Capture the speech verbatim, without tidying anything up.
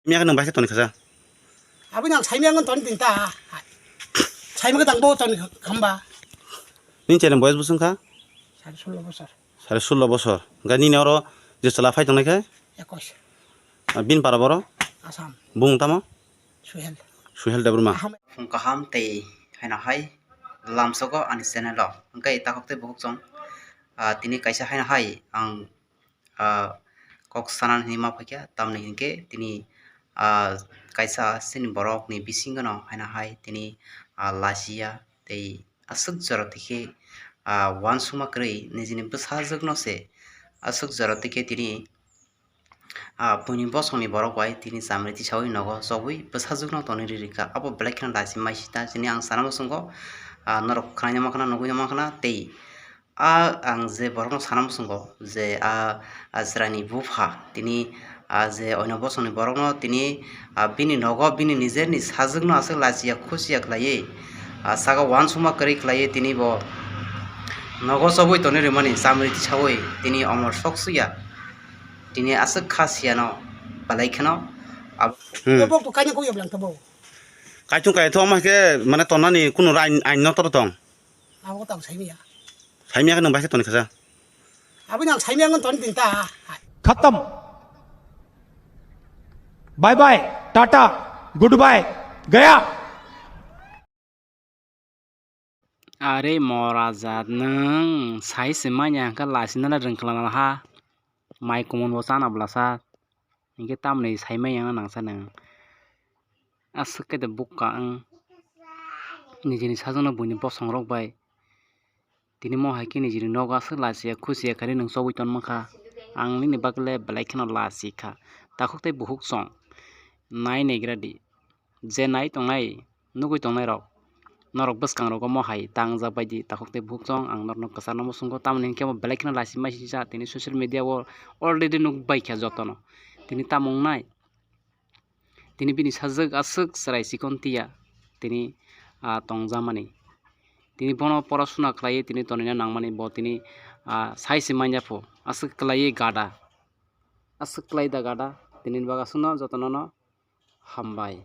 Miya khe nwng bai khe toni khaja. Aboni ang saimya ang toni tin ta. Saimya khe tang bo toni khamba. Nini chwraini boyes bwswng kha? Sare sullo bosor. Sare sullo bosor. Hwnkhe nini oro je chwla phai tongnai khe? Ekwis. Ah, bini para boro? Asam. Bung tamo? Suhel. Suhel Debbarma. Aham. Phung kaham tei haino hai lamsogo ani channel o. Hwnkhe takhuk tei bukhuk chwng, ah, tini kaisa haino hai ang, ah, kok sana hinwi ma phaikha, tamni hinkhe tini, ah, kaisa chini borokni bisingono haino hai tini, ah, lachiya tei aswk jora tikhe, ah, uansukma kwrwi nijini bwsajwkno se aswk jora tikhe tini, ah, buini bosongni borok bai tini chamri tisaui nogo chobui bwsajwkno tonwi ri rikha. Abo belai kheno lachi mai sita chini ang sana muchungo, ah, norok khwnaino mankha na nugui no mankha na tei, ah, ang je borokno sana muchungo je, ah, ah, chwraini bupha tini, ah, je oino bosongni borokno tini, ah, bini nogo bini nijerni sajwkno aswk lachiya khuchiya khlaiwi, ah, saka uansukma kwrwi khlaiwi tini bo nogo chobui tonwi rwmani chamri tisaui tini omor sok suya. Tini aswk kha siyano belai kheno ab- Hmm. Bok to kaina kok yablang to bo. Kaitung kaithok ma khe mane tonani kunu ain, ain no tor tong. Abo tang saimya. Saimya khe nwng bai khe toni khaja. Aboni ang saimya ang toni tin ta. Khatam. Bye bye, tata, goodbye, gaya. Are mora jat nwng sai se manya hwnkhe lasinala rwngkhlana ha. Mai kumun bo chana bwlasa. Hinkhe tamni sai manya nangsa nwng. Aswk khe de bukha ang. Nijini sajwkno buini bosongrok bai. Tini mo hai khe nijini nogo aswk lachiya khuchiya khainwi nwng chobwi tonmankha. Ang nini bagwi le belai kheno lachikha. Takhuk tei bukhuk chwng. Nai naigra di. Je nai tongnai, nugui tongnairok, norok bwskangrogo mo hai tangjak baidi takhuk tei bukhuk chwng ang norokno kwcharno muchungo, tamoni hinkhe bo belai kheno lachi maisingcha tini social media o already nukbaikha jotono. Tini tamo wngnai? Tini bini sajwk aswk chwrai chikon tiya tini, ah, tongjakmani. Tini bono porosuna khlaiwi tini tonina nangmani bo tini, ah, sai se manya pho aswk kwlaiwi gada. Aswk kwlai da gada. Tini bagwi aswkno jotonono hambai.